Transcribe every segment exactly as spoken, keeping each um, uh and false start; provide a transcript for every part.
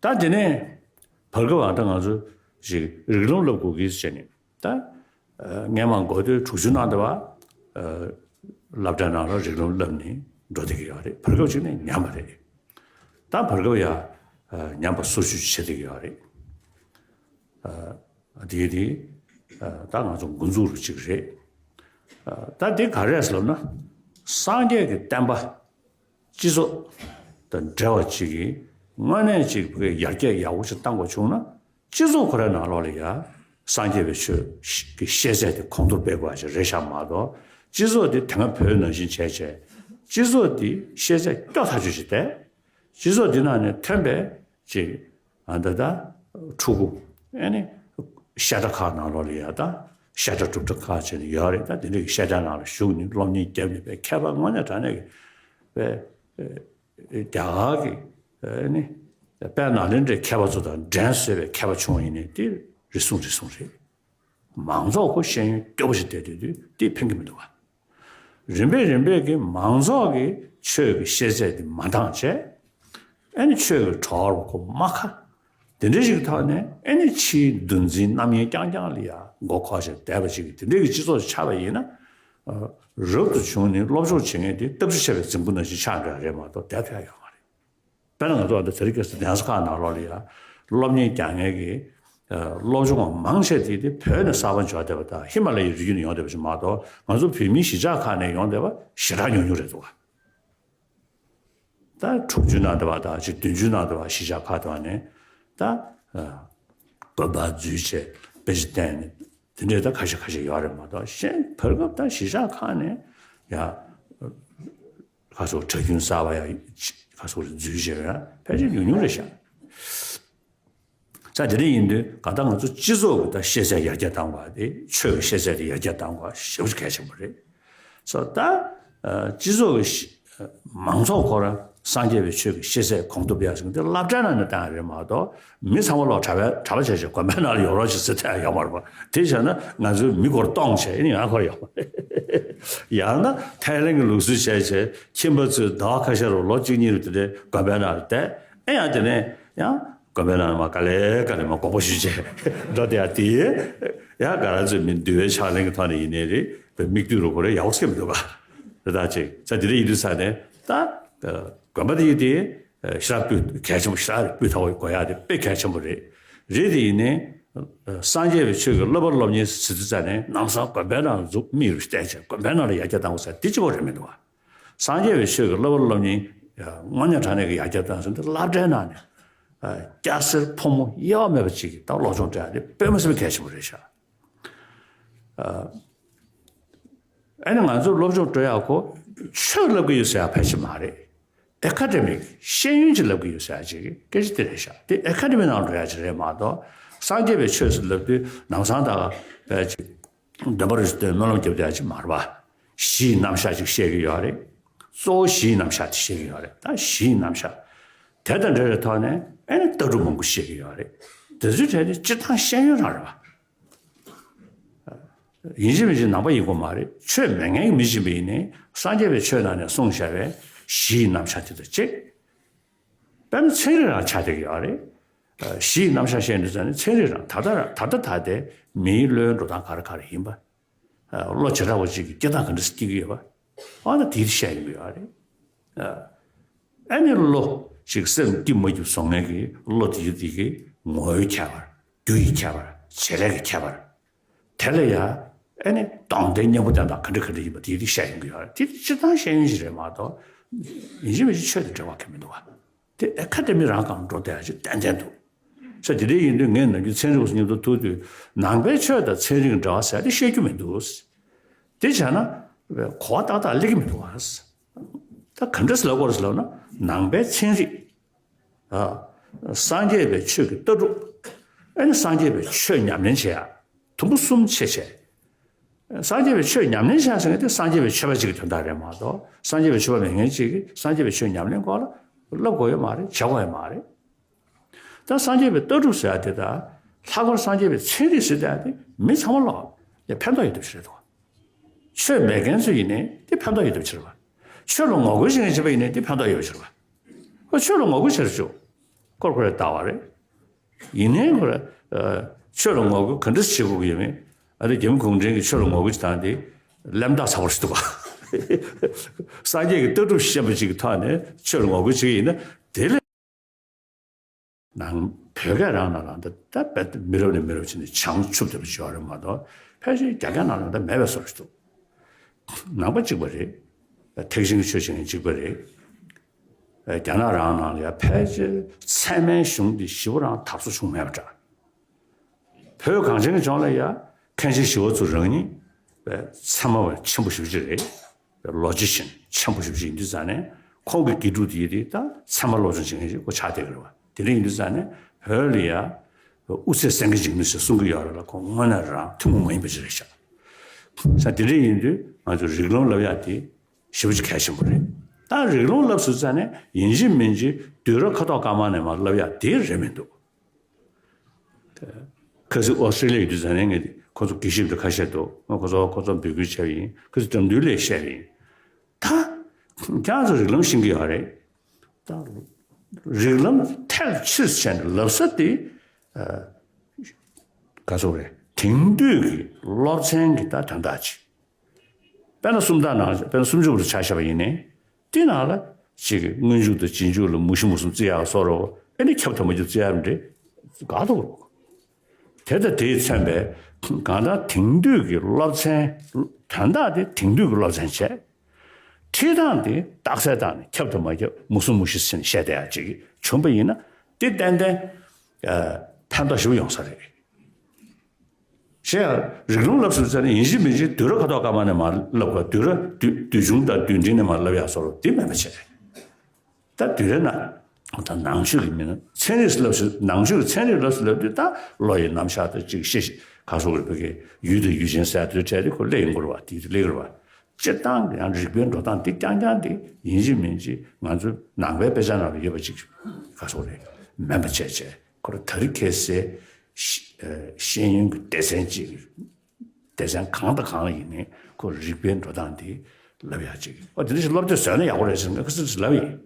ད་དེ་ནས་བར་སྐབས་ཨ་ད་ང་ཚོ་ཞིག་རིགས་ལམ་བསླབ་དགོས་ཀྱི་ཟེར་ནས་ད། སྔས་མ་འགོ་སྟོད་དྲུག་ཅུ་ནང་དུ་བ། སློབ་གྲྭའི་ནང་ལ་རིགས་ལམ་བསླབ་ནས་འགྲོ་བསྡད་ཀྱི་ཡོད་རེད། བར་སྐབས་ཅིག་ནས་ཉམས་པ་རེད། ད་བར་སྐབས་ཡ་ཉམས་པ་སོར་ཆུད་བྱེད་བསྡད་ཀྱི་ཡོད་རེད། དེ་དེ་ད་ང་ཚོ་འགོ་འཛུགས་རུ་ཅིག་རེད། ད་དེ་ག་རེ་རེད་ཟེར་ལབ་ན། སངས་རྒྱས་ཀྱི་བསྟན་པ་སྤྱི་ཚོགས་དང་འབྲེལ་བ་ཅིག་གིས་དངོས་གནས་ཅིག་ཡར་རྒྱས་ཡག་པོ་ཅིག་བཏང་དགོས་བྱུང་ན། སྤྱི་ཚོགས་ཁོ་རའི་ནང་ལོགས་ལ་ཡ་སངས་རྒྱས་པའི་ཆོས་ཀྱི་ཤེས་ཚད་དེ་གོང་མཐོར་སྤེལ་དགོས་པ་ཞིག་རེད་ཤག་མ་གཏོགས། སྤྱི་ཚོགས་དེ་དེ་སྔ་བོད་ནང་བཞིན་བྱས་བྱས། སྤྱི་ཚོགས་དེ་ཤེས་ཚད་སྐྱོ་ཐག་ཆོད་ཅིག་བསྡད། སྤྱི་ཚོགས་དེ་ནང་ནས་ཐོན་པའི་ཅིག་ཨ་ད་ད་ཕྲུ་གུ་ཨེ་ནི་བཤད་གྲྭ་ཁག་ནང་ལོགས་ལ་ཡ་ད་བཤད་གྲྭ་སྒྲུབ་གྲྭ་ཁག་བྱས་ནས་ཡོད་རེད། ད་དེ་འདྲའི་བཤད་གྲྭ་ནང་ལ་ཞུགས་ནས་སློབ་གཉེར་བརྒྱབ་ནས་པའི་མཁས་པ་དངོས་གནས་དྲང་གནས་ཀྱི་པའི་རྒྱ་གར་གྱི་ཨེ་ནི་དཔལ་ནཱ་ལེནྡྲའི་མཁས་པ་ཚོ་དང་འགྲན་བཟོད་པའི་མཁས་པ་བྱུང་བ་ཡིན་ནའི་དེ་རེ་ཟུང་རེ་ཟུང་རེད། མང་ཚོགས་ཁོ་ཤེས་ཡོན་སྐྱོ་པོ་ཞིག་བསྡད་དུས་དུས་དེ་ཕན་གྱི་མི་འདུག་བ། རིམ་པས་རིམ་པས་ཀྱི་མང་ཚོགས་ཀྱི་ཆོས་ཀྱི་ཤེས་ཚད་དེ་མ་འདང་བྱས། ཨེ་ནི་ཆོས་ཀྱི་གྲོགས་པོ་ཁོ་མ་ཁ། དེ་འདྲ་ཞིག་གི་ཐོག་ནས་ཨེ་ནི་ཕྱིའི་འདུ་འཛིའི་རྣམ་གཡེང་རྐྱང་རྐྱང་ལ་ཡ་མགོ་འཁོར་བྱས་བསྡད་པ་ཞིག་གི་དེ་འདྲ་གི་སྤྱི་ཚོགས་ཤིག་ཆགས་པ་ཡིན་ན། རབ་ཏུ་བྱུང་ནས་སློབ་སྦྱོང་བྱེད་མཁན་དེ་སྟབས་བདེ་ཆེ་བའི་རྫིང་བུ་ནང་བཞིན་ཆགས་འགྲོ་ཡ་རེད་མ་གཏོགས་བསྡད་ཐུབ་ཡ་ཡོད་མ་རེད། དཔེར་ན་ང་ཚོ་ཨ་ད་དེ་རིང་ཁ་སང་གདན་ས་ཁག་ནང་ལོགས་ལ་ཡ་སློབ་གཉེར་རྒྱག་མཁན་གྱི་སློབ་སྦྱོང་བ་མང་ཆེ་དེ་དེ་བོད་ནས་གསར་པ་འབྱོར་བསྡད་པ་དང་ཧི་མ་ལ་ཡའི་རི་རྒྱུད་ནས་ཡོང་བསྡད་པ་ཞིག་མ་གཏོགས། ང་ཚོ་བོད་མིའི་གཞིས་ཆགས་ཁག་ནས་ཡོང་བསྡད་པ་ཞེ་དྲག་ཉུང་ཉུང་རེད་འདུག་ག། ད་དྲུག་ཅུ་ནང་བསྡད་པ་དང་ཅིག་བདུན་ཅུ་ནང་བསྡད་པ་གཞིས་ཆགས་ཁག་དེ་བ་ནས་ད་དགོན་པ་འཛུལ་བྱས་དཔེ་ཆ་བསྟན་ནས་དེ་འདྲའི་ད་ཁ་ཤས་ཁ་ཤས་ཡོད་རེད་མ་གཏོགས། གཞན་བར་སྐབས་ད་གཞིས་ཆགས་ཁག་ནས་ཡ། ཁ་སོགས་གྲྭ་རྒྱུན་གསར་པ་ཡང་ཁ་སོགས་རེ་འཛུལ་བྱས་ཡང་ཕལ་ཆེར་ཉུང་ཉུང་རེད་ཤག། ས་དེ་འདྲ་ཡིན་དུས་གང་ལྟར་ང་ཚོ་སྤྱི་ཚོགས་ཀྱི་ད་ཤེས་ཚད་ཡར་རྒྱས་བཏང་བ་དེ་ཆོས་ཀྱི་ཤེས་ཚད་དེ་ཡར་རྒྱས་བཏང་བ་ཞེ་པོ་ཅིག་གལ་ཆེན་པོ་རེད། སོ་ད་སྤྱི་ཚོགས་ཀྱི་མང་ཚོགས་ཁོ་རང་སངས་རྒྱས་པའི་ཆོས་ཀྱི་ཤེས་ཚད་གོང་མཐོར་སྤེལ་ཡག་ཟེར་མཁན་དེ་སློབ་གྲྭའི་ནང་ནས་བཏང་ཡག་རེད་མ་གཏོགས། མི་ཚང་མ་ལོག་གྲྭ་པའི་གྲྭ་པ་བྱས་བྱས་དགོན་པའི་ནང་ལ་ཡོང་རོགས་བྱེད་ཟེར་ཐལ་ཡོད་མ་རེད་པ། དེ་བྱས་ན་ང་ཚོའི་མི་སྒོར་སྟོང་བྱས་ཡིན་ཡང་ཁོར་ཡོང་བ་རེད། ཡང་ན་ཐའི་ལན་གྱི་ལུགས་སྲོལ་བྱས་བྱས་ཁྱིམ་པ་ཚོས་ཟླ་བ་ཁ་ཤས་རུ་ལོ་གཅིག་གཉིས་རུ་དེ་འདྲའི་དགོན་པའི་ནང་ལ་བསྡད། ཨེ་ཡང་དེ་ནས་ཡང་དགོན་པའི་ནང་ལ་མ་དཀའ་ལས་དཀའ་ལས་མ་དགོངས་པ་ཞུས་བྱས་འགྲོ་བསྡད་ཡ་དེ། ཡང་ག་རང་ཚོའི་མི་འདུལ་བའི་ཕྱག་ལེན་གྱི་ཐོག་ནས་ཡིན་ནའི་རེད། དཔེ་མིག་ལྟོས་རུ་ཁོ་རེ་ཡག་པོ་སེམས་འདུག་ག། དེ་དག་ཅིག་ས་དེ་རེ་ཡིན་དུས་ས་ནས་ད་དགོན་པ་དེ་ཡིན་དེ། ཞེ་དྲག་སྤུས་གལ་ཆེན་པོ་ཞེ་དྲག་རེད། སྤུས་དག་པོ་དགོས་ཡག་དེ་དཔེ་གལ་ཆེན་པོ་རེད། རེད་དེ་ཡིན་ནའི། སངས་རྒྱས་པའི་ཆོས་ཀྱི་བསླབ་པ་སློབ་གཉེར་ཟེར་དུས་ཙ་ནས་ལམ་སང་དགོན་པའི་ནང་ལ་འཛུགས་མི་རུ་བསྟན་བྱས་དགོན་པའི་ནང་ལ་ཡར་རྒྱས་བཏང་དགོས་ཟེར་དེ་གཅིག་པོ་རེད་མི་འདུག་བ། སངས་རྒྱས་པའི་ཆོས་ཀྱི་བསླབ་པ་སློབ་གཉེར་དངོས་གནས་དྲང་གནས་ཀྱི་ཡར་རྒྱས་བཏང་ཟེར་དུས་སློབ་གྲྭའི་ནང་ནས་སྐྱ་སེར་ཕོ་མོ་དབྱེ་བ་མེད་པ་ཅིག་གིས་ད་སློབ་སྦྱོང་སྤྲད་ཡག་དེ་དཔེ་མི་སྲིད་པའི་གལ་ཆེན་པོ་རེད་ཤག། ཨ་ནི་ང་ཚོར་སློབ་སྦྱོང་སྤྲོད་ཡག་ཁོ་ཆོས་བསླབ་ཀྱི་ཡོད་ཟེར་ཡག་ཕལ་ཆེར་མ་རེད། ཨེ་ཁ་ཌེ་མིག་ཤེས་ཡོན་ཅིག་བསླབ་ཀྱི་ཡོད་ཟེར་ཡག་ཅིག་སྐད་ཆ་དེ་རེད་ཤག། དེ་ཨེ་ཁ་ཌེ་མིག་ནང་འགྲོ་ཡག་ཅིག་རེད་མ་གཏོགས། སངས་རྒྱས་པའི་ཆོས་ཟེར་ལབ་དུས་ནམ་སང་ད་ག་ཅིག་འདོན་པ་རེ་ཞིག་འདོན་སྨོན་ལམ་རྒྱབ་བསྡད་ཡག་ཅིག་མ་རེད་པ། གཞི་ཡི་རྣམ་གཞག་ཅིག་བཤད་ཀྱི་ཡོད་རེད། གཙོ་བོ་གཞི་ཡི་རྣམ་གཞག་དེ་བཤད་ཀྱི་ཡོད་རེད། ད་གཞི་ཡི་རྣམ་གཞག་དེ་དང་འབྲེལ་བའི་ཐོག་ནས་ཨེ་ནི་ལྟ་གྲུབ་མང་པོ་བཤད་ཀྱི་ཡོད་རེད། དེ་ཚོའི་གྲས་དེ་སྤྱིར་བཏང་ཤེས་ཡོན་རང་རེད་པ། ཡིན་གཅིག་མིན་གཅིག་ནང་པ་ཡིན་དགོས་མ་རེད། ཆོས་མེད་མཁན་གྱི་མི་ཡིན་པ་ཡིན་ནའི་སངས་རྒྱས་པའི་ཆོས་ནང་ནས་གསུངས་བཞག་པའི་གཞི་ཡི་རྣམ་གཞག་དེ་དང་གཅིག། དཔེར་ན་ཚན་རིག་རང་ཆགས་བསྡད་ཀྱི་ཡོད་རེད། གཞི་ཡི་རྣམ་གཞག་བཤད་འདི་ཙམ་ནས་ཚན་རིག་རང་ད་ལྟ་རང་ད་ལྟ་ད་ལྟའི་མིའི་བློའི་འགྲོ་སྟངས་ག་རེ་ག་རེ་ཡིན་པ། བློ་བྱེ་བྲག་པ་ཅིག་གི་སྐྱེ་སྟངས་ག་འདྲ་སེ་སྐྱེ་གི་ཡོད་པ། ཨ་ན་དེ་བཤད་ཡོང་གི་ཡོད་རེད། ཨ་ནི་བློ་ཅིག་སེམས་སྐྱིད་མ་སྐྱིད་བཟོ་མཁན་གྱི་བློ་དེ་ཡི་དེ་གི་ངོ་བོའི་ཁྱད་པར། རྒྱུ་ཡི་ཁྱད་པར། བྱེད་ལས་ཀྱི་ཁྱད་པར། དེ་ལ་ཡང་ཨ་ནི་སྟོང་སྡེ་གཉེན་པོ་དེ་དག་ག་འདྲ་ག་འདྲ་ཡིན་པ་དེ་དེ་བཤད་ཡོང་གི་ཡོད་རེད། དེ་དེ་སྤྱིར་བཏང་ཤེས་ཡོན་ཞིག་རེད་མ་གཏོགས། ཡིན་གཅིག་མིན་གཅིག་ཆོས་དང་འབྲེལ་བ་གང་ཡང་མི་འདུག་བ། དེ་ཨེ་ཁ་ཌེ་མི་རང་གང་འགྲོ་བསྡད་ཡ་ཅིག་ཏན་ཏན་འདུག། ས་དེ་འདྲ་ཡིན་དུས་ངས་ནམ་རྒྱུན་ཚན་རིག་པ་ཚོ་མཉམ་དུ་ཐུག་དུས་ནང་པའི་ཆོས་དང་ཚན་རིག་གི་འབྲེལ་བ་ཟེར་ཡ་དེ་ཤེས་རྒྱུ་མི་འདུག། དེ་བྱས་ན་གོ་བ་ཏག་ཏག་སླེབས་ཀྱི་མི་འདུག་བ། ད་ག་འདྲ་ཟེར་ལབ་དགོས་རེད་ཟེར་ལབ་ན་ནང་པའི་ཚན་རིག། ཨ། སངས་རྒྱས་པའི་ཆོས་ཀྱི་ལྟ་གྲུབ། ཨ་ནི་སངས་རྒྱས་པའི་ཆོས་ཉམས་ལེན་བྱེད་ཡ། དུམ་བུ་གསུམ་ཕྱེ་བྱས། སངས་རྒྱས་པའི་ཆོས་ཉམས་ལེན་བྱེད་ཡ་ཟེར་མཁན་དེ་སངས་རྒྱས་པའི་ཆོས་པ་གཅིག་གི་དོན་དག་རེད་མ་གཏོགས། སངས་རྒྱས་པའི་ཆོས་པ་མེད་མཁན་གཅིག་གིས་སངས་རྒྱས་པའི་ཆོས་ཉམས་ལེན་སྐོར་ལ་བསླབ་དགོས་ཡོད་མ་རེད། བྱེད་དགོས་ཡོད་མ་རེད། ད་སངས་རྒྱས་པའི་ལྟ་གྲུབ་ཟེར་ཡ་དེ་དང་། ལྷག་པར་སངས་རྒྱས་པའི་ཚན་རིག་ཟེར་ཡ་དེ་མི་ཚང་མ་ལ་ཡ་ཕན་ཐོགས་ཡོད་ཐབས་ཤིག་རེད་དོ། ཆོས་མེད་མཁན་ཚོ་ཡིན་ནའི་དེ་ཕན་ཐོགས་ཡོད་ཐབས་ཤིག་རེད་པ། ཆོས་ལ་ངོ་རྒོལ་བྱེད་མཁན་བྱེད་པ་ཡིན་ནའི་དེ་ཕན་ཐོགས་ཡོད་པ་ཞིག་རེད་པ། ཁོ་ཆོས་ལ་ངོ་རྒོལ་བྱེད་རུ་བཅུག། ཁོ་ར་ཁོ་ར་ལྟ་བ་རེད། ཡིན་ནའི་ཁོ་ར་ཆོས་ལ་ངོ་རྒོལ་ག་འདྲ་བྱེད་དགོས་ཀྱི་ཡོད་མེད། ཨ་རི་རྒྱ་མི་གུང་ཁྲན་གྱིས་ཆོས་ལ་ངོ་རྒོལ་བྱེད་སྟངས་དེ་གླེན་རྟགས་ཚ་པོ་ཞིག་འདུག་ག་སངས་རྒྱས་ཀྱི་ལྟ་གྲུབ་ཤེས་པ་ཅིག་གི་ཐོག་ནས་ཆོས་ལ་ངོ་རྒོལ་བྱེད་ཀྱི་ཡིན་ན། དེ་ལས་ནང་བོད་སྐད་རང་ནང་ལ་འདི་ད་རྦད་དེ་མི་རབས་ནས་མི་རབས་ཕྱིན་ནས་བྱང་ཆུབ་དེ་ལ་བྱེད་པ་རེད་མ་གཏོགས། ཕལ་ཆེར་རྒྱ་སྐད་ནང་ལ་འདི་མེད་པའི་བཟོ་འདྲ་ཞིག་འདུག་ནང་པ་གཅིག་པ་རེད། ཐེག་ཆེན་གྱི་ཆོས་བྱེད་མཁན་གཅིག་པ་རེད། རྒྱ་ནག་རང་ནང་ལ་ཡང་ཕལ་ཆེར་ཚད་མའི་གཞུང་འདི་ཞེ་པོ་རང་དར་སོ་བྱུང་མེད་པ་འདྲ། བོད་གངས་ཅན་གྱི་ལྗོངས་ལ་ཡང་མཁན་ཆེན་ཞི་བ་འཚོ་རང་ཉིད་པའི་ཚད་མ་བ་ཆེན་པོ་ཞེ་པོ་ཅིག་རེད། ལོ་ཇི་ཤན་ཆེན་པོ་ཞེ་པོ་ཅིག་ཡིན་དུས་ཙང་ནས། ཁོང་གི་དགེ་ཕྲུག་དེ་ཡིན་དུས་ད་ཚད་མ་སློབ་སྦྱོང་བྱེད་མཁན་ཞིག་ཁོ་ཆགས་བསྡད་ཀྱི་རེད་བ། དེ་འདྲ་ཡིན་དུས་ཙང་ནས་བོད་ལ་ཡང་དབུ་ཚད་སེང་གེ་འཇིགས་མེད་ཟེར་གསུང་གི་ཡོད་རེད་ལ། ཁོང་དངོས་གནས་རང་ཐུན་མོང་མ་ཡིན་པ་ཅིག་རེད་ཤག་ས་དེ་འདྲ་ཡིན་དུས་ང་ཚོ་རིགས་ལམ་བསླབ་ཡག་དེ་ཞེ་པོ་ཅིག་གལ་ཆེན་པོ་རེད། ད་རིགས་ལམ་བསླབ་ཟེར་ཙང་ནས་ཡིན་གཅིག་མིན་གཅིག་དུས་རབས་ཁ་ཐོག་སྐར་མ་ནས་མར་བསླབ་ཡག་དེ་རེད་མི་འདུག་ཁ་སང་ཨོ་སི་ཏྲེ་ལི་ཡ་ཡོད་དུས་ཙང་ནས་ངས་ཁོ་ཚོ་དགེ་བཤེས་དེ་ཁ་ཤས་འདུག་ཁོ་ཚོ་ཁོ་ཚོ་འབོད་སྐུལ་བྱས་པ་ཡིན། ཁོ་ཚོ་འགྲམ་མདུན་ལ་བཤད་པ་ཡིན། ད་ཁྱེད་ཚོ་རིགས་ལམ་ཤེས་ཀྱི་ཡོད་རེད། ད་རིགས་ལམ་ཐལ་ཆེས་བྱས་ནས་ལབ་ས་དེ་ག་ཚོད་རེད། དེང་དུས་ཀྱི་སློབ་ཚན་གྱི་ད་དོན་དག་ཅིག་དཔེར་ན་སུམ་རྟགས་ནང་དཔེར་ན་སུམ་ཅུ་པ་ལ་ཆ་བཞག་པ་ཡིན་ནའི། དེ་ནང་ལ་ཅིག་སྔོན་འཇུག་དང་རྗེས་འཇུག་ལ་མུ་བཞི་མུ་གསུམ་བརྩི་ཡག་བཟོ་འདྲ་བོ། ཨེ་ནི་ཁྱབ་དང་མ་ཁྱབ་བརྩི་ཡག་རེད། དགའ་འདུག་དེ་དང་དེས་མཚོན་པའི་གང་ལྟར་དེང་དུས་ཀྱི་སློབ་ཚན། དོན་དག་དེ་དེང་དུས་ཀྱི་སློབ་ཚན་བྱས། ཁྲིད་སྟངས་དེ་རྟགས་གསལ་བཏང་ནས་ཁྱབ་དང་མ་ཁྱབ་མུ་གསུམ་མུ་བཞི་ཟེར་ནས་བཤད་བསྡད་ཡག་ཅིག་བྱུང་པ་ཡིན་ན། དེ་ཏན་ཏན་ཕན་ཐོགས་ཞེ་པོ་ཡོང་ས་རེད། ཞེས་རིགས་ལམ་བསླབ་ཟེར་ཙང་ནས་ཡིན་གཅིག་མིན་གཅིག་དུས་རབས་ཁ་ཐོག་སྐར་མ་ནས་མར་བསླབ་དགོས། དུས་རབས་དུས་དུས་ཆུང་དང་དུས་འབྲིང་ནས་མར་བསླབ་ཡག་བཟོ་འདྲ་དེ་མེད་པ་བྱས། ད་དུས་རབས་ནང་ད་ནང་ཆོས་ཀྱི་མི་སྣ་ཚན་རིག་བསླབ་ཟེར། ནང་ཆོས་ཀྱི་ཚན་རིག་བསླབ་ཟེར་ལབ་དུས་ད་ལོ་ཡི་རྣམ་གཞག་དང་ཅིག་ཤེས་ཤེས་ག་སོགས་རེད། བོད་ཀྱི་ཡུལ་དང་ཡུལ་ཅན་ཟེར་དུས་འཕྲལ་དུ་ཁོ་སླེབས་ཡོང་གི་རེད་བ། དེ་སླེབས་ཀྱི་རེད་བ། སྤྱིར་བཏང་གི་ཡང་རིག་པའི་འགྲོ་སྟངས་འདི་རྐྱང་རྐྱང་འདི་ཡིན་གཅིག་མིན་གཅིག་ང་ཚོའི་ནང་པའི་དཔེ་ཆ་ནང་ལ་ཡོད་པ་ཅིག་ག་སོགས་རེད། མེད་པ་བྱས་བྱས་ཁོ་རང་དེ་རིང་ཁ་སང་ཤེས་ཡོན་གྱི་སྡེ་ཚན་ཅིག་སྡེ་ཚན་གང་དང་གང་ལ་ཡིན་ནའི་ཁོ་རིག་པའི་འགྲོ་སྟངས་འདི་ལབ་ཡག་ཅིག་ཨོ་དེ་འདྲ་ཞིག་སློབ་དེབ་བཟོས་ན་ཡག་པོ་རེད་ཟེར་ནས་ཁ་སང་ཞིག་ལབ་ཡིན།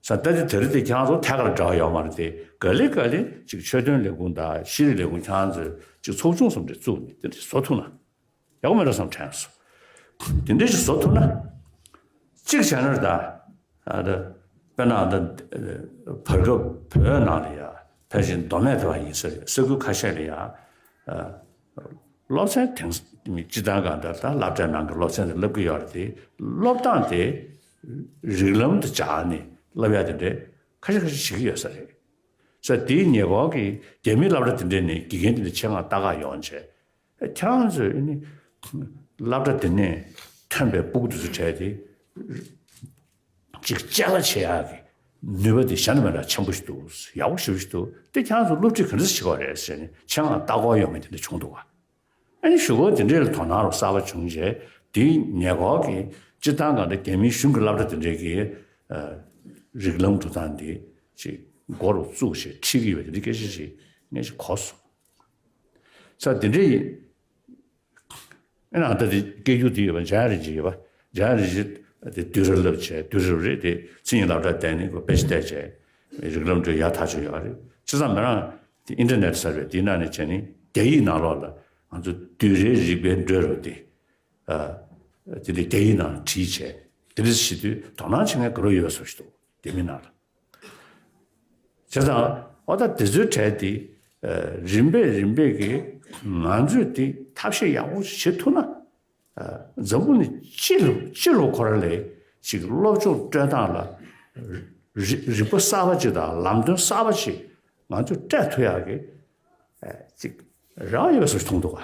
ས་ད་དེ་དེ་རིང་དེ་ཁྱེད་རང་ཚོ་ཐད་ཀར་འབྲེལ་བ་ཡོད་མ་རེད་དེ། ག་ལེ་ག་ལེ་ཅིག་ཆོས་དོན་ལས་ཁུངས་དང་ཤེས་རིག་ལས་ཁུངས་ཁྱེད་རང་ཚོས་ཅིག་ཚོགས་ཆུང་བཟོ་འདྲ་བཙུགས་ནས་དེ་འདྲ་བཟོ་ཐུབ་ན་ཡག་པོ་མེད་འགྲོ་བསམ་དྲན་སོང་། དེ་འདྲ་ཞིག་བཟོ་ཐུབ་ན། གཅིག་བྱས་ན་ད། ཨ་ད། དཔེར་ན་ད། བར་སྐབས་བོད་ནང་ལ་ཡ་ཕལ་ཆེར་མདོ་སྨད་དེ་བ་ཡིན་ས་རེད། ས་ཁུལ་ཁ་ཤས་ལ་ཡ། ཨ། སློབ་ཚན་དེང་སྤྱི་བཏང་གང་ལྟར་ད་སློབ་གྲྭའི་ནང་གི་སློབ་ཚན་དེ་བསླབ་ཀྱི་ཡོད་རེད་དེ། སློབ་སྟངས་དེ་རིགས་ལམ་དུ་སྦྱར་ནས་བསླབ་ཡ་དེ་འདྲ་ཁ་ཤས་ཁ་ཤས་བྱེད་ཀྱི་ཡོད་ས་རེད། ས་དེའི་ཉེ་འཁོར་གྱི་རྒྱ་མིའི་སློབ་གྲྭ་དེ་འདྲ་ནས་དགེ་རྒན་དེ་འདྲ་ཆེད་མངགས་ལྟ་ག་ཡོང་བྱས། ཁྱེད་རང་ཚོས་ནི་སློབ་གྲྭ་དེ་ནས་ཐོན་པའི་སྤུ་གུ་དེ་ཚོ་གྲས་དེ་ཅིག་ཅ་ལག་བྱེད་ཡག་གི་ནུས་པ་དེ་གཞན་དང་མི་འདྲ་ཆེན་པོ་ཞིག་འདུག་ཡག་པོ་ཞེ་པོ་ཞིག་འདུག་དེ་ཁྱེད་རང་ཚོ་སློབ་ཁྲིད་ག་འདྲ་བྱེད་དགོས་རེད་ཟེར་ནས་ཆེད་མངགས་ལྟ་སྐོར་ཡོང་མཁན་དེ་འདྲ་བྱུང་འདུག་ག་ཨ་ནི་གཞུག་གུ་དེ་འདྲའི་ལ་དོ་སྣང་རོགས་གསར་པ་བྱུང་རྗེས་དེའི་ཉེ་འཁོར་གྱི་སྤྱིར་བཏང་གང་འདྲ་རྒྱ་མིའི་གཞུང་གི་སློབ་གྲྭ་དེ་འདྲའི་གི་རིགས་ལམ་འགྲོ་སྟངས་དེ་ཅིག་འགོ་རུ་བཙུགས་བྱས་ཁྲིད་ཀྱི་ཡོད་པ་དེ་འདྲའི་སྐད་ཆ་ཞིག་ངས་ཅིག་གོ་སོང་། ས་དེ་འདྲ་ཡིན། ཨེ་ན་ད་དེ་སྐད་སྒྱུར་དེ་ཡོད་པ་འཇམ་དབྱངས་རིན་ཆེན་ཡོད་པ། འཇམ་དབྱངས་རིན་ཆེན་དེ་དུས་རབས་བསླབ་བྱས་དུས་རབས་རེད་དེ་མཚན་ཉིད་སློབ་གྲྭ་བསྡད་ནས་ཁོ་དཔེ་ཆ་བལྟས་བྱས་རིགས་ལམ་འགྲོ་ཡག་ཐག་ཆོད་ཡོད་རེད། བྱས་ཙང་མི་རང་དེ་ཨིན་ཊར་ནེཊ་ཟེར་བའི་དེའི་ནང་ནས་བྱས་ནས་རྒྱ་ཡིག་ནང་ལོགས་ལ་ང་ཚོ་དུས་རབས་རིག་པའི་འགྲོས་རོ་དེ་དེ་འདྲ་རྒྱ་ཡིག་ནང་བྲིས་བྱས་དེ་འདྲ་བྱེད་དུས་དོ་སྣང་བྱེད་མཁན་ག་རེ་ཡོད་བཟོ་ཞིག་འདུག་རྒྱ་མི་ནང་ལ། བྱས་ཙང་ཨོ་ད་དེ་ཚོའི་གྲས་དེ་རིམ་པས་རིམ་པས་ཀྱིས་ང་ཚོས་དེ་ཐབས་ཤེས་ཡག་པོ་བྱེད་ཐུབ་ན། འཛམ་བུ་གླིང་སྤྱི་ལ་སྤྱི་ལ་ཁོ་རང་ལ་ཅིག་སློབ་སྦྱོང་སྤྲོད་སྟངས་ལ་རིག་རིག་པ་གསར་པ་ཅིག་དང་ལམ་སྟོན་གསར་པ་ཅིག་ང་ཚོས་སྤྲད་ཐུབ་ཡག་གི་ཅིག་རག་ཡོད་པ་བཟོ་ཞིག་མཐོང་འདུག་ག་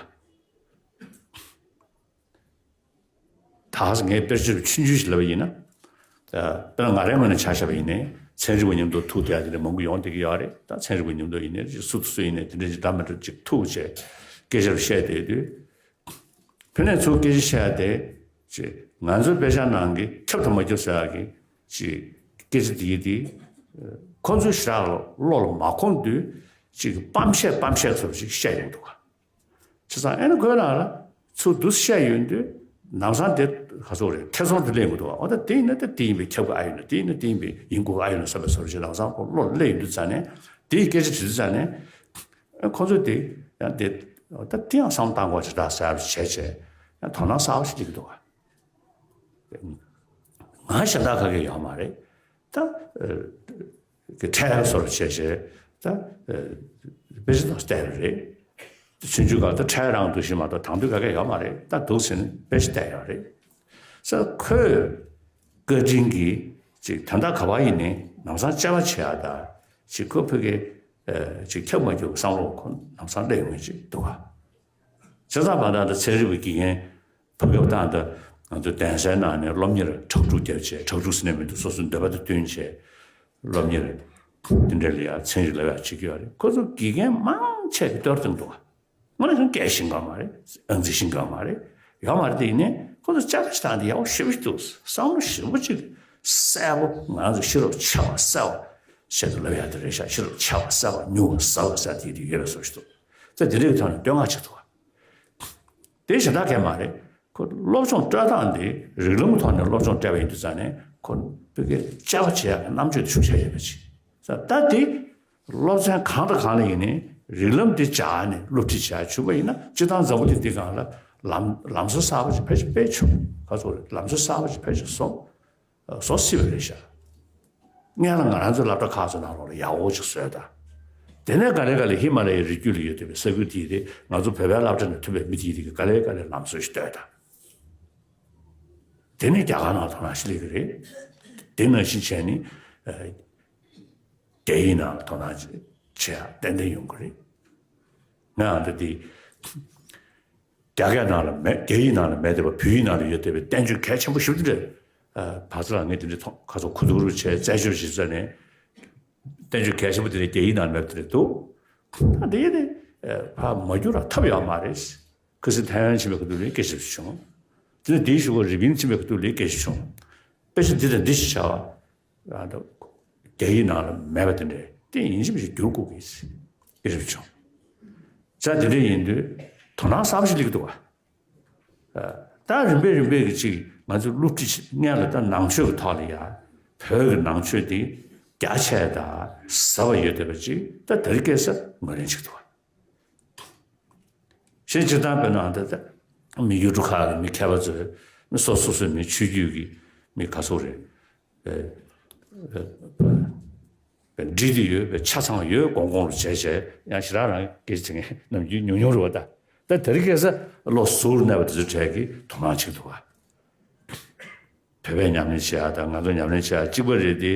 ད་ངས་དཔེར་བརྗོད་ཆུང་ཆུང་ཞིག་ལབ་པ་ཡིན་ན། དཔེར་ན་ང་རའི་ངོས་ནས་ཆ་བཞག་པ་ཡིན་ནའི་ཚན་རིག་པ་མཉམ་དུ་ཐུག་བསྡད་ཡ་དེ་འདྲ་མང་པོ་ཡོང་བསྡད་ཀྱི་ཡོད་རེད། ད་ཚན་རིག་པ་མཉམ་དུ་ཡིན་ནའི་སུ་དང་སུ་ཡིན་ནའི་དེ་འདྲ་ཅིག་འདྲ་མི་འདྲ་ཅིག་ཐུག་བྱས་སྐད་ཆ་རུ་བཤད་བསྡད་དུས། ཕ་ནས་ཚུར་སྐད་ཆ་བཤད་ཡ་དེ། ཅིག་ང་ཚོའི་དཔེ་ཆ་ནང་གི་ཁྱབ་དང་མ་ཁྱབ་ཟེར་ཡ་གི་ཅིག་སྐད་ཆ་དེ་ཡིན་དེ། ཁོ་ཚོའི་ཞེ་དྲག་བློ་ལ་མ་འཁོར་དུས་ཅིག་སྤམ་བཤད་སྤམ་བཤད་ཚོ་ཞིག་བཤད་ཡོང་འདུག་ག་བྱས་ཙང་ཨེ་ན་ཁོའི་ནང་ལ་ཚུར་འདུག་བཤད་ཡོང་དུས། ལམ་སང་དེ་ག་ཚོད་རེད། ཐེ་ཚོམ་དུ་སླེབས་མི་འདུག་བ། འོ་ད་དེ་ཡིན་ན་ད་དེ་ཡིན་པས་ཁྱབ་དགོས་ཨ་ཡོད་ན། དེ་ཡིན་ན་དེ་ཡིན་པས་ཡིན་དགོས་ཨ་ཡོད་ན་བསམ་པའི་བཟོ་འདྲ་ཅིག་ལམ་སང་ཁོ་བློ་སླེབས་ཡོང་དུས་ཙ་ནས། དེའི་སྐད་ཆ་དྲིས་དུས་ཙ་ནས། ཁོ་ཚོས་དེ་ཡང་དེ་ད་དེ་ཡང་བསམ་བློ་བཏང་དགོས་ཅིག་ད་ཟེར་བྱས་བྱས་ཡང་དོ་སྣང་གསར་པ་ཞིག་སླེབས་ཀྱི་འདུག་བ། ང་གཞན་དག་ག་གེ་ཡོད་མ་རེད། ད་ཨ་གི་ཁྲལ་བཟོ་རུ་བྱས་བྱས་ད་ཨ་དཔེ་ཆ་དང་བལྟས་པ་རེད། ཆུང་ཆུང་སྒང་ད་ཁྲལ་རང་འདུག་ཤི་མ་གཏོགས་དང་དུས་ག་གེ་ཡོད་མ་རེད། ད་འདུག་ཟེར་ནས་དཔེ་ཆ་བལྟས་ཡོད་རེད། ས་ཁོས་བཀའ་དྲིན་གྱིས་ཅིག་དོན་དག་ག་བ་ཡིན་ནའི་ལམ་སང་དཔྱད་པ་བྱེད་ཡག་ད་ཅིག་ཁོ་ཕ་གི་ཨ་ཅིག་ཁྱབ་མ་ཁྱབ་བསམ་བློ་ཁོ་ལམ་སང་སླེབས་ཡོང་མཁན་ཅིག་འདུག་ག་བྱས་ཙང་མ་ད་ལྟ་ཚན་རིག་པའི་དགེ་རྒན་ཕ་གི་བཏང་ད་ང་ཚོ་གདན་སའི་ནང་ནས་སློབ་གཉེར་ཁྲག་ཁྲུག་བརྒྱབ་བྱས། ཁྲག་ཁྲུག་ཟེར་ནས་མི་འདུག་སོ་སོའི་འདོད་པ་དང་བསྟུན་བྱས་སློབ་གཉེར་དེ་འདྲ་ལ་ཡ་ཚན་རིག་ལབ་ཡག་བྱེད་ཀྱི་ཡོད་རེད། ཁོ་ཚོ་དགེ་རྒན་མང་ཆེ་གི་གཏོར་བཏང་འདུག་ག་དངོས་གནས་ཀྱང་སྐད་ཤེས་མཁན་མ་རེད། ཨང་རྩིས་ཤེས་མཁན་མ་རེད། ཡོད་མ་རེད། དེ་ཡིན་ནའི་ཁོ་ཚོ་དཔྱད་པ་བྱེད་སྟངས་དེ་ཡག་པོ་ཞེ་པོ་ཅིག་འདུག་བསམ་བློ་ཞིབ་པོ་ཅིག་གསལ་པོ། ང་ཚོ་ཤེས་རབ་ཆེ་བ་གསལ་བ་ཞེས་ལབ་ཡག་དེ་རེད་ཤག་ཤེས་རབ་ཆེ་བ་གསལ་བ་ཉུང་བ་གསལ་བ་ཟེར་དེ་དེ་ཡོད་པའི་བཟོ་ཞིག་འདུག་ད་དེ་འདྲའི་ཐོག་ནས་བསྟོད་བསྔགས་བྱེད་ཐུབ་པ། དེ་གཞན་དག་གས་མ་རེད། ཁོ་སློབ་སྦྱོང་སྤྲོད་སྟངས་འདི་རིགས་ལམ་ཐོག་ནས་སློབ་སྦྱོང་སྤྲད་པ་ཡིན་དུས་ཙང་ནས་ཁོ་བོད་སྐད་དཔྱད་པ་བྱེད་ཡག་གི་རྣམ་དཔྱོད་དེ་ཤུགས་ཆེ་ཡོད་པ་ཅིག་ད་ལྟ་དེ་སློབ་ཚན་གང་དང་གང་ལ་ཡིན་ནའི་རིགས་ལམ་འདི་སྦྱར་ནས་སློབ་ཁྲིད་བྱེད་ཡག་བྱུང་བ་ཡིན་ན། སྤྱིར་བཏང་འཛམ་བུ་གླིང་འདི་སྒང་ལ་ལམ་ལམ་སྲོལ་གསར་པ་ཅིག་ཕལ་ཆེར་སྤེལ་ཆོག་ག་ཚོད་རེད། ལམ་སྲོལ་གསར་པ་ཅིག་ཕལ་ཆེར་བཟོ་བཟོ་སྲིད་པ་རེད་ཤག་སྔོན་ལ་ང་རང་ཚོའི་སློབ་གྲྭ་ཁག་ཚོའི་ནང་ལོགས་ལ་ཡག་པོ་ཅིག་བཟོས་དང་། དེ་ནས་ག་ལེ་ག་ལེ་ཧི་མ་ལ་ཡའི་རི་རྒྱུད་ལ་ཡོད་བསྡད་པའི་ས་ཁུལ་དེའི་རིགས། ང་ཚོ་བོད་པའི་སློབ་གྲྭ་ནས་ཐོན་པའི་མི་དེའི་རིགས་ཀྱིས་ག་ལེ་ག་ལེ་ལམ་སྲོལ་ཞིག་བཏོད་དང་། དེ་ནས་རྒྱ་གར་ནང་དོ་སྣང་ཞིག་སླེབས་ཀྱི་རེད། དེ་ནང་བཞིན་བྱས་ནས་ཨ་རྒྱ་ཡིག་ནང་ལ་དོ་སྣང་བྱེད་ཡག་ཏན་ཏན་ཡོང་གི་རེད། ང་ཨ་འདྲ་དེ། རྒྱ་སྐད་ནང་ལ་མེད། རྒྱ་ཡིག་ནང་ལ་མེད་བསྡད་པ་བོད་ཡིག་ནང་ལ་ཡོད་བསྡད་པའི་བསྟན་བཅོས་གལ་ཆེན་པོ་ཞེ་པོ་དེ་འདྲ། ཨ་བར་ཚ་ལ་ངས་དེ་འདྲ་མཐོང་། ཁ་སང་གོ་བསྡུར་བྱས་རྩད་གཅོད་བྱེད་ས་ནས་བསྟན་བཅོས་གལ་ཆེན་པོ་དེ་འདྲ་རྒྱ་ཡིག་ནང་ལ་མེད་པ་དེ་འདྲ་འདུག་ད་དེ་ཡིན་དེ་ཕར་མ་བསྒྱུར་བ་ཐབས་ཡོད་མ་རེད། ཁ་སང་ཐའེ་ཝན་ཕྱིན་པའི་ཁ་ཐུག་ལ་སྐད་ཆ་བྱུང་། དེ་ནས་དེའི་གཞུག་གུ་རི་པིན་ཕྱིན་པའི་ཁ་ཐུག་ལ་སྐད་ཆ་བྱུང་། དཔེ་ཆ་འདི་དང་འདི་ཞིག་བྱ་བ། རང་ད་རྒྱ་ཡིག་ནང་ལ་མེད་པ་དེ་འདྲས་དེ་ཡིན་གཅིག་མིན་གཅིག་བསྒྱུར་དགོས་ཀྱི་ཨེ་རེད་བྱུང་། ཙང་དེ་འདྲས་ཡིན་དུས་དོ་སྣང་གསར་པ་ཞིག་སླེབས་ཀྱི་འདུག་བ། ད་རིམ་པས་རིམ་པས་ཀྱི་ཅིག་ང་ཚོ་སློབ་ཁྲིད་སྔོན་ལ་ད་ནང་ཆོས་ཀྱི་ཐོག་ལ་ཡ་བོད་ཀྱི་ནང་ཆོས་དེ་རྒྱ་ཆེ་དང་ཟབ་པ་ཡོད་བསྡད་པ་ཅིག་ད་དེ་རིང་ཁ་སང་ངོས་ལེན་བྱེད་ཀྱི་འདུག་བ། གཞན་སྤྱིར་བཏང་དཔེར་ན་ད་ལྟ་མི་ཡུལ་གྲུ་ཁག་གི་མི་མཁས་པ་ཚོས་མི་སོ་སོ་སོའི་མི་ཆོས་བརྒྱུད་ཀྱི་མི་ག་ཚོད་རེད། བསྒྲིགས་ཏེ་ཡོད་པའི་ཆ་ཚང་ཡོད། གོང་གོང་རུ་བྱས་བྱས་ཡང་ཞེ་དྲག་རང་སྐད་ཆ་དེ་ངས་ནམ་རྒྱུན་ཉུང་ཉུང་རེད་བ། ད་ད་དེ་རིང་ཁ་སང་བློ་གཟུར་གནས་པ་དེ་ཚོའི་གྲས་ཀྱིས་དོ་སྣང་བྱེད་ཀྱི་འདུག་བ། བོད་པས་ཉམས་ལེན་བྱེད་ཡག་དང་ང་ཚོ་ཉམས་ལེན་བྱེད་ཡག་གཅིག་པ་རེད་དེ།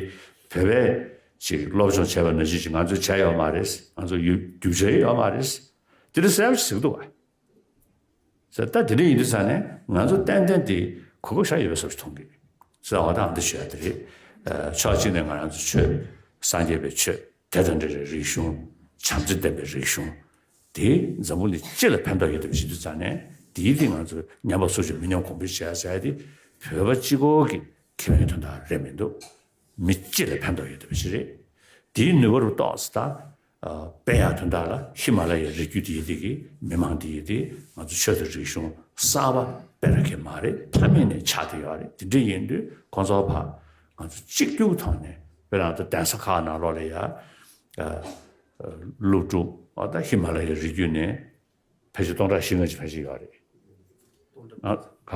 བོད་པས་ཅིག་སློབ་སྦྱོང་བྱས་པ་ནང་བཞིན་ཅིག་ང་ཚོས་བྱས་ཡོད་མ་རེད། ང་ཚོ་ཡུ་རྒྱུ་ཆ་ཡོད་མ་རེད། དེ་འདྲ་གསལ་པོ་ཞིག་ཟེར་གྱི་འདུག་བ། ཟེར་ད་དེ་འདྲ་ཡིན་དུས་ཙང་ནས་ང་ཚོ་ཏན་ཏན་དེ་གོ་སྐབས་ཞེ་ཡོད་པའི་བཟོ་ཞིག་མཐོང་གི་ཟེར་བ་དང་འདི་ཞུ་ཡག་དེ་རེད། ཨ་ཕྱོགས་གཅིག་ནས་ང་རང་ཚོ་ཆོས་སངས་རྒྱས་པའི་ཆོས། དེ་དང་འབྲེལ་བའི་རིག་གཞུང་། བྱམས་བརྩེ་ལྡན་པའི་རིག་གཞུང་། དེས་འཛམ་བུ་གླིང་སྤྱི་ལ་ཕན་ཐོགས་ཡོད་བསྡད་པ་ཞིག་འདུག་ཙང་ནས་དེའི་སྟེང་ང་ཚོས་ཉམས་པ་སུ་ཞིག་མི་ཉམས་གོང་འཕེལ་བྱེད་ཡག་ཟེར་ཡག་དེ་བོད་པ་གཅིག་པོ་གི་ཁེ་ཕན་དོན་དག་རེད་མི་འདུག་མི་སྤྱི་ལ་ཕན་ཐོགས་ཡོད་བསྡད་པ་ཞིག་རེད། དེའི་ནུས་པ་རུ་གཏོགས་སུ་ད་སྤེལ་ཡག་དོན་དག་ལ་ཧི་མ་ལ་ཡའི་རི་རྒྱུད་དེ་ཡི་དེ་གི་མི་མང་དེ་ཡི་དེ་ང་ཚོ་ཆོས་དང་རིག་གཞུང་གསར་པ་སྤེལ་ར་གི་མ་རེད། ཕ་མེས་ནས་ཆགས་བསྡད་ཡོད་རེད། དེ་འདྲ་ཡིན་དུས་ཁོང་ཚོ་ཕར་ང་ཚོ་གཅིག་གྱུར་ཐོག་ནས་དཔེར་ན་ད་གདན་ས་ཁག་ནང་ལོགས་ལ་ཡ། ཨ་སློབ་ཕྲུག་ཨ་ད་ཧི་མ་ལ་ཡའི་རི་རྒྱུད་ནས་ཕལ་ཆེར་སྟོང་ཕྲག་བཞི་ལྔ་ཅིག་ཕལ་ཆེར་ཡོད་རེད། ཨ་ག་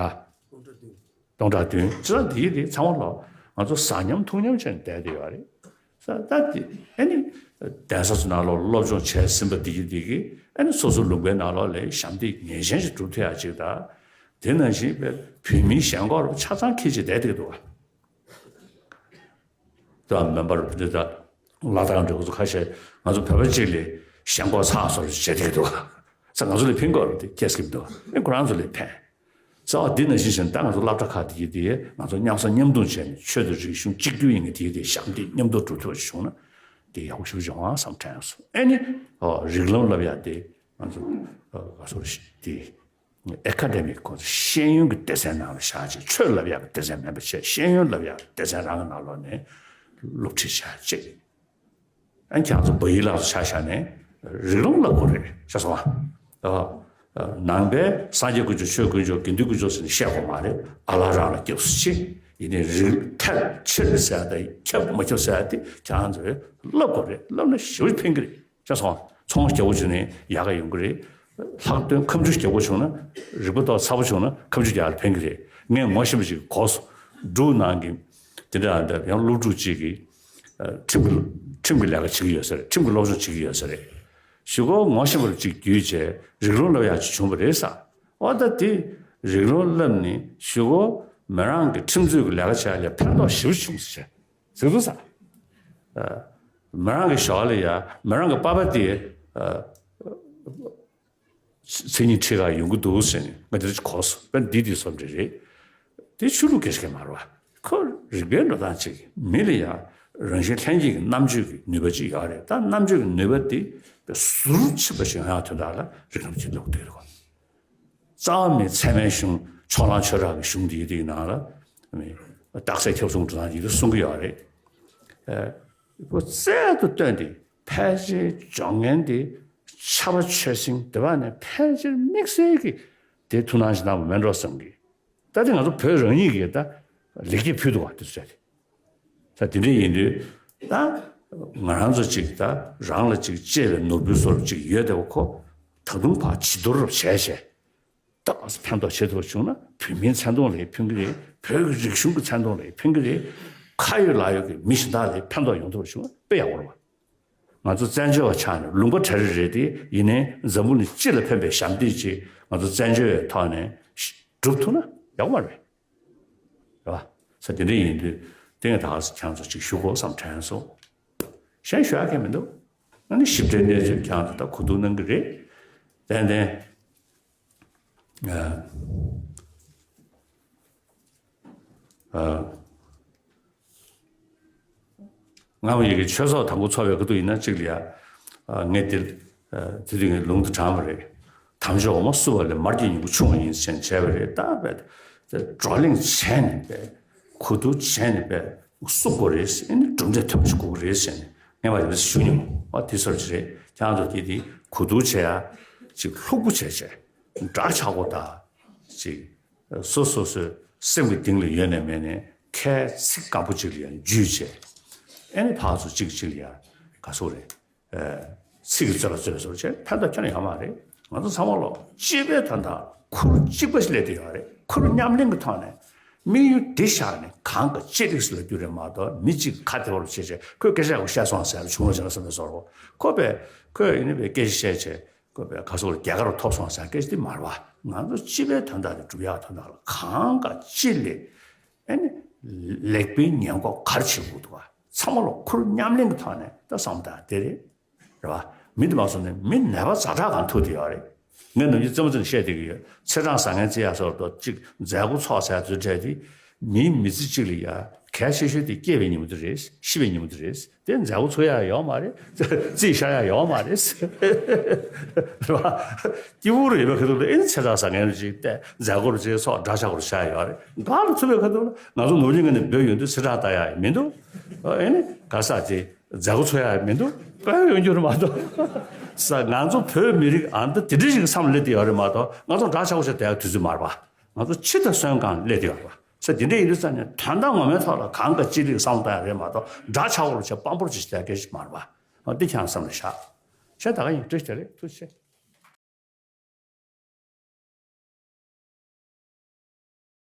སྟོང་ཕྲག་བདུན། སྤྱིར་བཏང་དེ་ཡི་དེ་ཚང་མ་ལོག་ང་ཚོ་ཟ་མཉམ་འཐུང་མཉམ་བྱས་ནས་བསྡད་བསྡད་ཡོད་རེད། ས་ད་དེ་ཨ་ནི་གདན་ས་ཚོ་ནང་ལོགས་སློབ་སྦྱོང་བྱས་ཟིན་པ་དེ་ཡི་དེ་གི་ཨ་ནི་སོ་སོ་ལུང་པའི་ནང་ལོགས་ལ་ཞབས་འདེགས་ངེས་ཅན་ཞིག་སྒྲུབ་ཐུབ་ཡག་ཅིག་དང་། དེ་ནང་བཞིན་བོད་མིའི་ཞེན་ཁོག་རུ་ཆ་ཚང་འཁྱེར་བྱས་བསྡད་བསྡད་འདུག་བ། ད་མེམ་བར་འདི་ད་ལ་དྭགས་འདྲ་བོ་ཚོ་ཁ་ཤས་ང་ཚོ་བོད་པ་གཅིག་ལས་ཞེན་ཁོག་ཚ་སོར་བྱེད་བསྡད་འདུག་ས་ང་ཚོ་ལས་ཕན་གོ་རུ་དེ་ཁྱེད་སྐྱིད་འདུག་ཨེ་ཁོ་རང་ཚོ་ལས་ཕན། ས་བ་འདི་ནང་བཞིན་བྱས་ནས་ད་ང་ཚོ་སློབ་གྲྭ་ཁག་དེ་ཡི་དེ་ང་ཚོ་མཉམ་ཟ་མཉམ་འཐུང་བྱས་ནས་ཆོས་དང་རིག་གཞུང་གཅིག་གྱུར་ཡིན་གྱི་དེ་ཡི་དེ་ཞབས་འདེགས་མཉམ་དུ་སྒྲུབ་ཐུབ་པ་ཞིག་བྱུང་ན་དེ་ཡག་པོ་ཞིག་འབྱུང་ཨ་བསམ་དྲན་སོང་། ཨེ་ནི་ཨོ་རིགས་ལམ་བསླབ་ཡག་དེ་ང་ཚོ་ཨ་ག་སོར་ཞིག་དེ། ཨེ་ཁ་ཌེ་མིག་ཁོ་ཚོ་ཤེས་ཡོན་གྱི་སྡེ་ཚན་ནང་ལ་བཞག་ཅིག་ཆོས་བསླབ་ཡག་གི་སྡེ་ཚན་མིན་པ་བྱས། ཤེས་ཡོན་བསླབ་ཡག་གི་སྡེ་ཚན་རང་གི་ནང་ལོགས་ནས་སློབ་ཁྲིད་བྱ་ཅིག་ཨ་ཁྱེད་ཚོ་བོད་ཡིག་ལག་ཏུ་ཆ་བཞག་ནས་རིགས་ལམ་བསླབ་དགོས་རེད་ཤག་སོང་ཨ། ནང་པའི་སངས་རྒྱས་དཀོན་མཆོག་ཆོས་དཀོན་མཆོག་དགེ་འདུན་དཀོན་མཆོག་ཟེར་ནས་བཤད་དགོས་མ་རེད། ཨ་ལ་རང་ལ་སྐྱབས་སུ་མཆི། ཡིན་ནའི་རིགས་ཐལ་ཆེར་ཟེར་ཡ་དང་ཁྱབ་མ་ཁྱབ་ཟེར་ཡ་དེ་ཁྱེད་རང་ཚོས་བསླབ་དགོས་རེད། བསླབ་ན་ཞེ་པོ་ཕན་གི་རེད། ཤེས་སོང་། ཚོང་རྒྱག་པོ་བྱུང་ནས་ཡག་ག་ཡོང་གི་རེད། ལྷག་དོན་ཁ་མཆུ་རྒྱག་པོ་བྱུང་ན། རིག་པ་ཏོག་ཚ་པོ་བྱུང་ན་ཁ་མཆུ་རྒྱག་ལ་ཕན་གི་རེད། ངས་ངོ་ཤེས་པ་ཅིག་གོ་སོང་། འབྲུག་ནང་གི་དེ་འདྲ་འདྲ་ཡང་སློབ་ཕྲུག་ཅིག་གིས་ཁྲིམས་ཀྱི་ཁྲིམས་ཀྱི་ལས་ཀ་བྱེད་ཀྱི་ཡོད་ས་རེད། ཁྲིམས་ཀྱི་སློབ་སྦྱོང་བྱེད་ཀྱི་ཡོད་ས་རེད། གཞུག་གུ་ངོ་ཤེས་པ་ཅིག་བརྒྱུད་བྱས་རིགས་ལམ་བསླབ་ཡག་ཅིག་བྱུང་བ་རེད་ས། འོ་ད་དེ་རིགས་ལམ་བསླབ་ནས་གཞུག་གུ་མི་རང་གི་ཁྲིམས་རྩོད་ཀྱི་ལས་ཀ་བྱ་ཡ་ལ་ཕན་ཐོགས་ཞེ་པོ་བྱུང་ཟེར་ཟེར་འདུག་ས། མི་རང་གི་ཞོགས་ལ་ཡ་མི་རང་གི་པ་ཕ་དེ་མཚན་ཉིད་ཁྲིད་ག་ཡོང་གི་འདུག་ཟེར་ནས་ང་དེ་འདྲ་ཅིག་གོ་སོང་། དཔེ་འདི་དེ་བཟོ་འདྲ་རེད། དེ་ཆོས་ལུགས་སྐད་ཆ་སྐད་མ་རེད་བ། ཁོ་རིག་པའི་འགྲོ་སྟངས་ཅིག་མི་ལ་ཡ་རང་བཞིན་ལྷན་སྐྱེས་ཀྱི་རྣམ་དཔྱོད་ཀྱི་ནུས་པ་ཅིག་ཡོད་རེད། ད་རྣམ་དཔྱོད་ཀྱི་ནུས་པ་དེ་ཟུར་ཕྱིན་པ་ཞིག་ཡོང་ཡག་དོན་དག་ལ་རིགས་ལམ་ཅིག་སླེབས་དགོས་རེད་བ། རྩ་བ་མེད་ཚད་མའི་གཞུང་ཕྱོགས་གླང་ཆོས་གྲགས་ཀྱི་གཞུང་འདི་ཡི་དེའི་ནང་ལ་རྟགས་གསལ་ཁྱབ་གསུམ་འགྲོ་སྟངས་ཡིན་དུ་གསུང་གི་ཡོད་རེད། ཨ་ཁོ་རྩལ་དུ་བཏོན་ཏེ་ཕལ་ཆེར་སྦྱོང་མཁན་དེ་ཕྱྭ་པ་ཆོས་སེང་དེ་བ་ནས་ཕལ་ཆེར་དམིགས་བསལ་གྱི་དེ་ཐུགས་སྣང་ཞིག་གནང་བ་མེད་འགྲོ་བསམ་གི། ད་དེ་ང་ཚོ་བོད་རང་ཉིད་ཀྱིས་ད་ལེགས་སྐྱེས་ཕུལ་འདུག་བ་དེ་ཚོ་བྱས་ཏེ། ད་དེ་འདྲ་ཡིན་དུས་ད་ང་རང་ཚོ་ཅིག་ད་རང་ལ་ཅིག་གཅེས་པའི་ནོར་བུའི་བཟོ་འདྲ་ཅིག་ཡོད་དེ་བ་ཁོ་ད་དུང་ཕར་བྱི་དོར་བྱས་བྱས། ད་ཕན་ཐོགས་བྱེད་ཐུབ་པ་བྱུང་ན་བོད་མིའི་མཚན་མཐོང་ལ་ཕན་གྱི་རེད། བོད་ཀྱི་རིག་གཞུང་གི་མཚན་མཐོང་ལ་ཕན་གྱི་རེད། ཁ་ཡོད་ལག་ཡོད་ཀྱི་མི་གཞན་དག་ལ་ཕན་ཐོགས་ཡོང་ཐུབ་པ་བྱུང་ན་དཔེ་ཡག་པོ་རེད་བ། ང་ཚོ་བཙན་བྱོལ་བ་ཆགས་ནས་ལུང་པ་གྲ་རེ་རེད་དེ་ཡིན་ནའི་འཛམ་བུ་གླིང་སྤྱི་ལ་ཕན་པའི་ཞབས་འདེགས་ཅིག་ང་ཚོ་བཙན་བྱོལ་བའི་ཐོག་ནས་སྒྲུབ་ཐུབ་ན་ཡག་པོ་མ་རེད། རེད་བ། ས་དེ་འདྲ་ཡིན་དུས་དེ་ངས་ད་ག་ས་ཁྱེད་ཚོ་ཅིག་ཞུ་དགོས་བསམ་དྲན་སོང་། གཞན་ཞུ་ཡག་གང་མི་འདུག་ང་ནི་ཞིབ་ཕྲའི་གནས་ཚུལ་ཁྱེད་ཚོ་ད་གོ་བསྡུར་གནང་གི་རེད། ཏན་ཏན། ཨ། ཨ། སྔ་མོ་ཡི་གེ་ཆོས་ཚོགས་དང་པོ་ཚོགས་པའི་སྐབས་དུ་ཡིན་ན་གཅིག་ལ་ཡ། ཨ། ངས་འདིར། ཨ། དེ་དུས་ངས་ལུང་དུ་དྲངས་པ་རེད། དམ་ཆོས་འོ་མ་བསྲུབས་པ་ལས་མར་གྱི་ཉིང་ཁུ་ཆུང་བ་ཡིན་ཟེར་བྱས་པ་རེད། ད་བས། བགྲོ་གླེང་བྱས་ནས་བས། གོ་བསྡུར་བྱས་ནས་བས། བསྲུབ་དགོས་རེད་ཟེར་ནས་གྲུབ་འབྲས་ཐོན་པ་ཞིག་དགོས་ཀྱི་རེད་ཟེར་ནས་ངས་མ་དེ་འདྲ་ཞུ་མྱོང་། ཨ། དེ་སོར་ཅི་རེད། ཁྱེད་རང་ཚོ་དེ་དེ་གོ་བསྡུར་བྱས་ཡ། ཅིག་ལྷུག་པོ་བྱས་བྱས། འདྲ་ཆགས་པོ་དང་། ཅིག་སོ་སོ་སོའི་སེམས་ཀྱི་གཏིང་ལ་ཡོད་ནས་མེད་ནས་ཁའི་ཚིག་དཀར་པོ་གཅིག་ལ་ཡང་འཇུས་བྱས། ཨེ་ནི་ཕར་ཚུར་གཅིག་གཅིག་ལ་ཡང་ག་སོ་རེད། ཚིག་གི་རྩོད་པ་རྩོད་པའི་བཟོ་བྱས་ཕན་ཐོགས་ཁྱོན་ནས་ཡོད་མ་རེད། ང་ཚོ་ཚང་མ་ལོ་སྤྱི་པའི་དོན་དག་ཁུར་གཅིག་པ་ཞིག་སླེབས་བསྡད་ཡོད་རེད། ཁུར་མཉམ་ལེན་གྱི་ཐོག་ནས་དམིགས་ཡུལ་འདི་བཞག་ནས་གང་ག་ཅི་རིགས་སུ་ལ་རྒྱུ་རེད་མ་གཏོགས་མི་གཅིག་ཁ་བདེ་བོར་བྱས་བྱས་ཁོས་སྐད་ཆ་ཡག་པོ་བཤད་སོང་ཟེར་བྱུང་བ་བྱས་ན་བསམ་པའི་བཟོ་རོགས་ཁོ་པས་ཁོས་ཡིན་ནི་པའི་སྐད་ཆ་བཤད་བྱས། དགོས་པའི་ག་སོགས་རྒྱ་གར་ཐོབ་སོང་ཟེར་སྐད་ཆ་དེ་མ་རེད་བ། ང་ཚོ་སྤྱི་པའི་དོན་དག་དེ་སྒྲུབ་ཡག་དོན་དག་ལ་གང་ག་ཅི་ལས་ཨེ་ནི་ལེགས་པའི་ཉེས་འགོག་ག་རེ་བྱེད་དགོས་འདུག་བ། ཚང་མ་ལ་ཁུར་མཉམ་ལེན་གྱི་ཐོག་ནས་ད་བསམ་བཏང་དེ་རེད། རེད་བ། མི་དེ་མ་སོང་ནས་མི་ནད་པ་ཛ་དྲག་གང་ཐུག་དེ་ཡོད་རེད། ངས་ནམ་རྒྱུན་རྩེད་མོ་རྩེ་ནས་བཤད་བསྡད་ཀྱི་ཡོད། ཚེས་གྲངས་བཟང་ངན་བརྩི་ཡག་སོགས་ཏོ་གཅིག་མཛད་སྒོ་ཚོགས་ཟེར་ཚུལ་འཕྲད་དེ། མིའི་མི་ཚེ་གཅིག་ལ་ཡ་གལ་ཆེ་ཤོས་དེ་སྐྱེས་པའི་ཉིན་མོ་དེ་རེད། ཤི་བའི་ཉིན་མོ་དེ་རེད། དེ་མཛད་སྒོ་ཚོགས་ཡག་ཡོད་མ་རེད། རྩིས་བཞག་ཡག་ཡོད་མ་རེད། རེད་བ། སྐྱིད་པོ་རུ་ཡོད་པའི་ཁ་ཐུག་ལ་ཨེ་ནི་ཚེས་གྲངས་བཟང་ངན་རུ་ཅིག་བལྟས་མཛད་སྒོ་རུ་ཅིག་ཚོགས་འདྲ་ཆགས་སྒོ་རུ་བྱ་ཡག་ཡོད་རེད། འགག་ལ་ཚུད་པའི་ཁ་ཐུག་ལ་ང་ཚོ་ནོར་གླིང་ངོས་ནས་འབོད་ཡོང་དུས་ཚེས་གྲངས་ལྟ་ཡག་མི་འདུག་ཨེ་ནི་ག་ས་ཅིག་མཛད་སྒོ་ཚོགས་ཡག་མི་འདུག་དཔེ་ཡོང་རྒྱུ་རེད་མ་གཏོགས། ས་ང་ཚོ་བོད་མི་རིགས་ཨ་འདི་དེ་འདྲ་ཞིག་གི་བསམ་བློ་སླེབས་བསྡད་ཡོད་རེད་མ་གཏོགས་ང་ཚོ་འདྲ་ཆགས་སྒོ་ཞིག་བསྡད་ཡག་དུས་ཚོད་མ་རེད་པ། ང་ཚོ་ཕྱི་དང་གསོན་གང་སླེབས་བསྡད་ཡོད་རེད་པ། ས་དེ་འདྲ་ཡིན་དུས་ཙང་ནས་དོན་དག་ངོ་མའི་ཐོག་ལ་གང་ག་ཅི་རིགས་བསམ་བློ་བཏང་ཡག་རེད་མ་གཏོགས་འདྲ་ཆགས་སྒོ་རུ་བྱས་དཔང་པོར་ཅིག་བསྡད་མཁན་ཞིག་མ་རེད་པ། འོ་འདི་ཁྱེད་རང་བསམ་བློ་བཞག་བྱས་ད་ག་ཡིན་བཀྲ་ཤིས་བདེ་ལེགས། ཐུགས་རྗེ་ཆེ།